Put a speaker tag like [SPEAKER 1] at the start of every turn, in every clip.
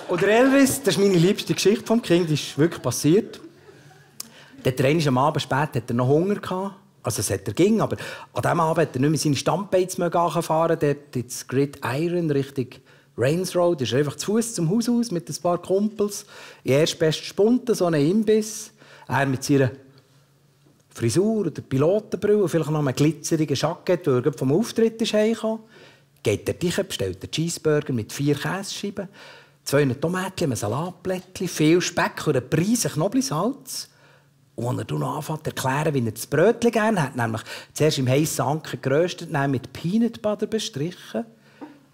[SPEAKER 1] Und der Elvis, das ist meine liebste Geschichte vom Kind, die ist wirklich passiert. Der einmal am Abend spät hat er noch Hunger gehabt. Also es hat er ging, aber an diesem Abend hat er nicht mehr seine Stammbeiz fahren, dort ins Gridiron Richtung Rains Road. Ist er einfach zu Fuß zum Haus aus mit ein paar Kumpels. In erstbester Spunte, so einen Imbiss. Er mit seiner Frisur oder Pilotenbrille, vielleicht noch einen glitzerigen Jackett, weil er vom Auftritt ist heimgekommen. Geht er rein, bestellt einen Cheeseburger mit 4 Käsescheiben, 2 Tomaten, einem Salatblättchen, viel Speck und einen Prise Knoblauchsalz. Und er noch anfängt zu erklären, wie er das Brötchen gerne hat, nämlich zuerst im heissen Anker geröstet, dann mit Peanut Butter bestrichen,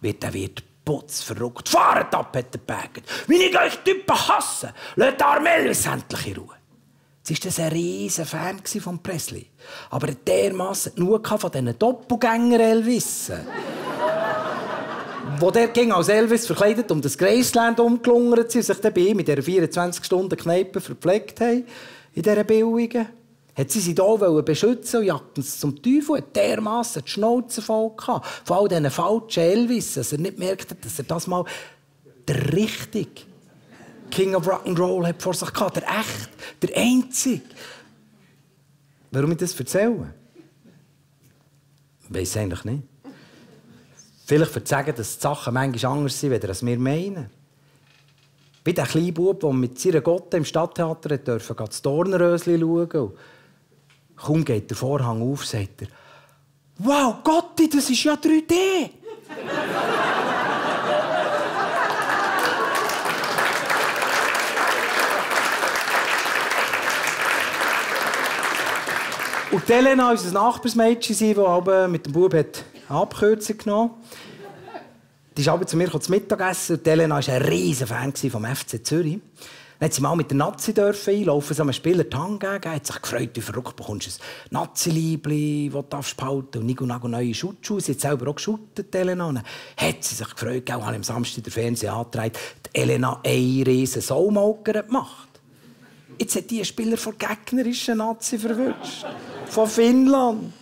[SPEAKER 1] wird putzverrückt. Fahrt ab, hat er gebeten. Wie ich euch Typen hasse, lasst Elvis endlich in Ruhe. Jetzt war ein riesen Fan von Presley. Aber dermassen genug von diesen Doppelgänger-Elvissen. Wo der ging als Elvis verkleidet um das Graceland umgelungert sind und sich dann bei ihm in dieser 24-Stunden-Kneipe verpflegt haben, in dieser billigen, hat sie sich hier beschützen und jagten sie zum Teufel, hat dermassen die Schnauze voll gehabt. Von all diesen falschen Elvis, dass er nicht merkt, dass er das mal der richtige King of Rock'n'Roll hat vor sich gehabt. Der echt, der einzige. Warum ich das erzähle? Ich weiss es eigentlich nicht. Vielleicht für zu sagen, dass die Sachen manchmal anders sind, als wir meinen. Wie der kleine Bub, der mit seiner Gotte im Stadttheater durfte das Dornröschen schauen. Kaum geht der Vorhang auf, sagt er: «Wow, Gotti, das ist ja 3D!» Und Elena, unser Nachbarsmädchen, das mit dem Bub eine Abkürzung genommen hat, die ist abends zu mir zum Mittagessen. Und Elena war ein riesen Fan vom FC Zürich. Dann durfte sie mal mit der Nazi einlaufen, so einem Spieler die Hand geben. Hat sich gefreut, wie verrückt bekommst du ein Nazi-Liebli, das du behalten und Nico neue Schutzschuhe. Sie hat selber auch geschuttet, Elena. Und dann hat sie sich gefreut, auch am Samstag der Fernsehen angetragen, die Elena eine riesen Saumauker gemacht. Jetzt hat die einen Spieler von gegnerischen Nazi verwünscht. Von Finnland.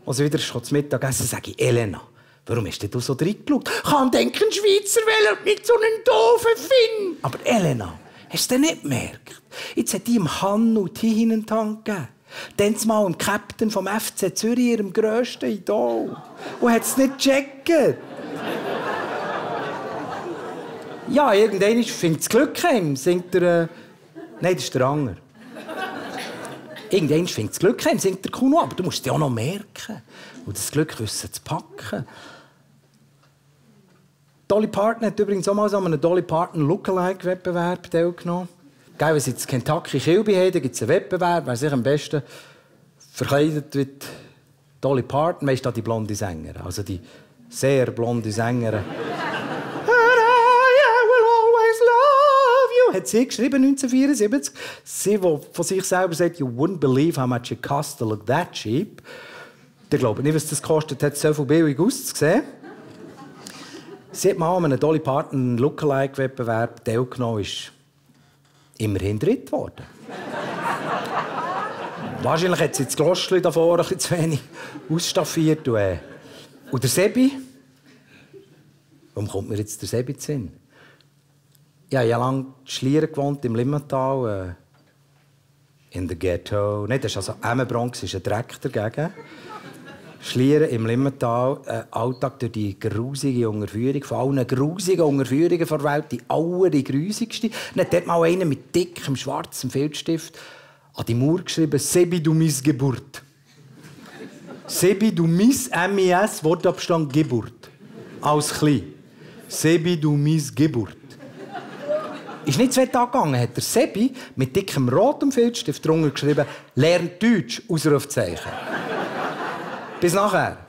[SPEAKER 1] Also wieder zum Mittagessen sage ich: «Elena, warum hast du so reingeschaut? Kann denken, ein Schweizer wählen und nicht so einen doofen Finn.» «Aber Elena, hast du das nicht gemerkt? Jetzt hat die ihm Hannu die Hinentang gegeben. Dann mal im Captain vom FC Zürich, ihrem grössten Idol. Und hat es nicht gecheckt.» Ja, irgendwann findet das Glück heim, singt er... Nein, das ist der Anger. Irgendwann findet das Glück heim, singt der Kuno, aber du musst es dir auch noch merken. Und das Glück wissen zu packen. Dolly Parton hat übrigens auch mal so an einem Dolly Parton Lookalike-Wettbewerb teilgenommen. Wenn sie in Kentucky Kilby haben, gibt es einen Wettbewerb, wer sich am besten verkleidet wird. Dolly Parton, weißt du, die blonde Sängerin, also die sehr blonde Sängerin. Hat sie geschrieben, 1974. Sie, die von sich selber sagt, «You wouldn't believe how much it costs to look that cheap.» Ich glaube nicht, was das kostet, hat so viel billig auszusehen. Sie hat mal an einem Dolly Parton Lookalike-Wettbewerb teilgenommen, ist immerhin dritt geworden. Wahrscheinlich hat sie das Gloschli da vorne ein bisschen zu wenig ausstaffiert. Und der Sebi? Warum kommt mir jetzt der Sebi zu Sinn? Ich habe ja lange in Schlieren gewohnt, im Limmatal, in der Ghetto. Nein, das ist also Emmenbronx ist ein Dreck dagegen. Schlieren im Limmatal, Alltag durch die grusige Unterführung, von allen grusigen Unterführungen der Welt, die allergrüsigste. Dann hat dort mal einer mit dickem, schwarzem Filzstift an die Mauer geschrieben: «Sebi, du Missgeburt.» «Sebi, du Miss-M-I-S, Wortabstand Geburt.» Alles klein. «Sebi, du Missgeburt.» Ist nicht 2 Tage gegangen, hat der Sebi mit dickem rotem Filzstift drunter geschrieben: «Lernt Deutsch!» Ausrufzeichen. Bis nachher.